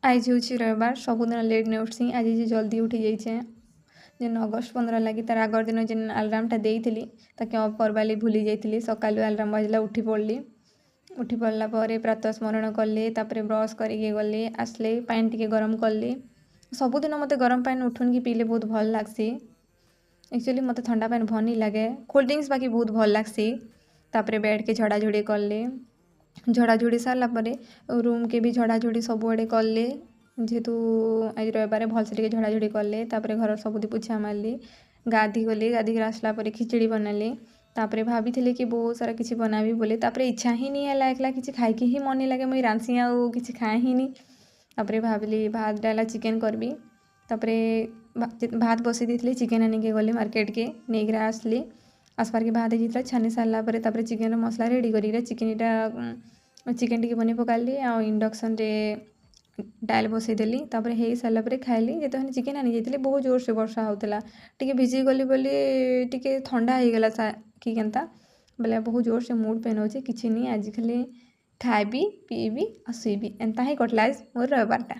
ଆଜି ହେଉଛି ରବିବାର। ସବୁଦିନ ଲେଟ୍ ନେ ଉଠ୍ସି, ଆଜି ଯେ ଜଲ୍ଦି ଉଠି ଯାଇଛେଁ। ଯେନ୍ ଅଗଷ୍ଟ 15 ଲାଗି ତାର୍ ଆଗର୍ ଦିନ ଯେନ୍ ଆଲାର୍ମଟା ଦେଇଥିଲି, ତାକେ ଅଫ୍ କର୍ବାର୍ ଲାଗି ଭୁଲି ଯାଇଥିଲି। ସକାଲୁ ଆଲାର୍ମ ବାଜିଲା, ଉଠି ପଡ଼୍ଲି। ଉଠି ପଡ଼୍ଲା ପରେ ପ୍ରାତଃ ସ୍ମରଣ କଲି, ତାପରେ ବ୍ରସ୍ କରିକି ଗଲି, ଆସ୍ଲି, ପାଏନ୍ ଟିକେ ଗରମ୍ କଲି। ସବୁଦିନ ମତେ ଗରମ୍ ପାଏନ୍ ଉଠୁନ୍କି ପିଇଲେ ବହୁତ୍ ଭଲ୍ ଲାଗ୍ସି। ଏକ୍ଚୁଆଲି ମତେ ଥଣ୍ଡା ପାଏନ୍ ଭଲ୍ ନି ଲାଗେ, କୋଲ୍ଡ ଡ୍ରିଙ୍କସ୍ ବାକି ବହୁତ୍ ଭଲ୍ ଲାଗ୍ସି। ତାପରେ ବେଡ଼୍କେ ଝଡ଼ାଝଡ଼ି କଲି। ଝଡ଼ାଝଡ଼ି ସାର୍ଲା ପରେ ରୁମ୍କେ ବି ଝଡ଼ାଝଡ଼ି ସବୁଆଡ଼େ କଲି। ଯେହେତୁ ଆଜି ରବିବାରେ, ଭଲ୍ସେ ଟିକେ ଝଡ଼ାଝଡ଼ି କଲି। ତାପରେ ଘରର ସବୁଥି ପୁଛା ମାର୍ଲି, ଗାଧି ଗଲି। ଗାଧିକିରି ଆସ୍ଲା ପରେ ଖିଚଡ଼ି ବନାଲି। ତାପରେ ଭାବିଥିଲି କି ବହୁତ ସାରା କିଛି ବନାବି ବୋଲି, ତାପରେ ଇଚ୍ଛା ହିଁ ନି ହେଲା। ଏକ୍ଲା କିଛି ଖାଇକି ହିଁ ମନ୍ ନି ଲାଗେ। ମୁଇଁ ରାନ୍ଧ୍ସି ଆଉ କିଛି ଖାଏ ହିଁ ନି। ତାପରେ ଭାବିଲି ଭାତ୍, ଡାଲ୍, ଚିକେନ୍ କର୍ବି। ତାପରେ ଭାତ୍ ବସେଇ ଦେଇଥିଲି, ଚିକେନ୍ ଆନିକି ଗଲି ମାର୍କେଟ୍କେ, ନେଇକିରି ଆସ୍ଲି। ଆସ୍ବାର୍କେ ଭାତ୍ ହେଇଯାଇଥିଲା। ଛାନି ସାରିଲା ପରେ ତାପରେ ଚିକେନ୍ର ମସଲା ରେଡ଼ି କରିକିରି ଚିକେନ୍ଟା, ଚିକେନ୍ ଟିକେ ବନେଇ ପକାଲି ଆଉ ଇଣ୍ଡକ୍ସନ୍ରେ ଡାଏଲ୍ ବସେଇଦେଲି। ତାପରେ ହେଇ ସାରିଲା ପରେ ଖାଇଲି। ଯେତେବେଳେ ଚିକେନ୍ ଆନି ଯାଇଥିଲି, ବହୁତ ଜୋର୍ସେ ବର୍ଷା ହଉଥିଲା। ଟିକେ ଭିଜି ଗଲି ବୋଲି ଟିକେ ଥଣ୍ଡା ହେଇଗଲା କି କେନ୍ତା ବେଲେ ବହୁତ ଜୋର୍ସେ ମୁଣ୍ଡ ପେନ୍ ହଉଛେ। କିଛି ନି, ଆଜି ଖାଲି ଖାଇବି, ପିଇବି ଆଉ ଶୁଇବି। ଏନ୍ତା ହିଁ କଟ୍ଲା ମୋର୍ ରବିବାର୍ଟା।